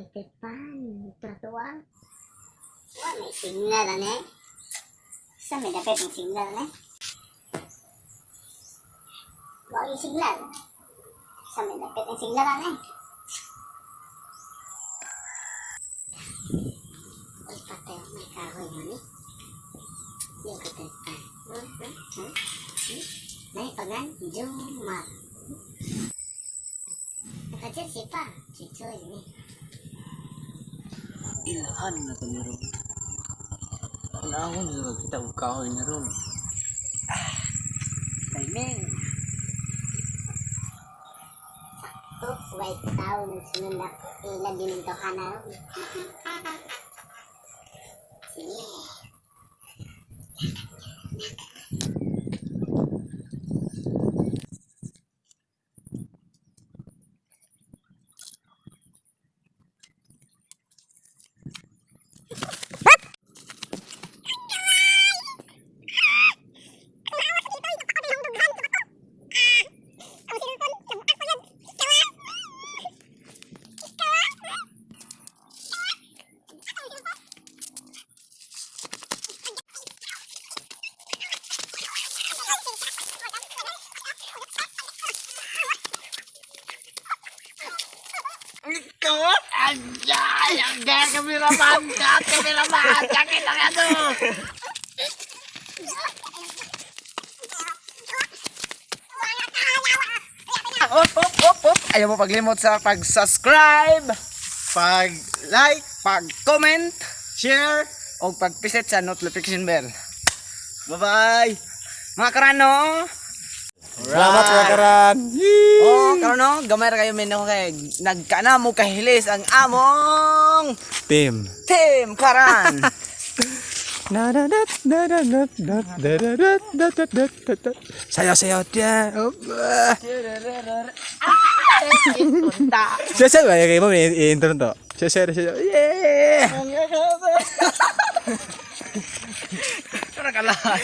Dapitan, tratuan. Wa may signal ani. Sa may dapit ng signal ni. Wa may signal. Sa may dapit ng signal ani. Uy, patay, may kahoy nga ni. Yung katripan. May pagan, Jumar. Naka-jersey pa. Chichoy ni. Ilhan na to ni Ron. Panahon sa kita og kahoy na ron. Timing. Sakto, white tao nagsunod na ila din ang na ron. Sige. Ikaw? Anjay! Anjay! Kameraman! Kameraman! Sakit ang ano! Op, op, op, op. Ayaw mo paglimot sa pag-subscribe, pag-like, pag-comment, share, o pag-pisit sa notification bell. Bye-bye! Mga karano! Salamat mga karan. Oh, karano, gamay ra kayo min ako kay nagkana mo kahilis ang among Team. Team Karan. Na na na na na na na na na na na na na na na. Sayaw sayaw tiyan. Oh, ah. Siya siya ba? Kaya mo i-intro to. Siya siya siya. Yeah. Tara ka lahat.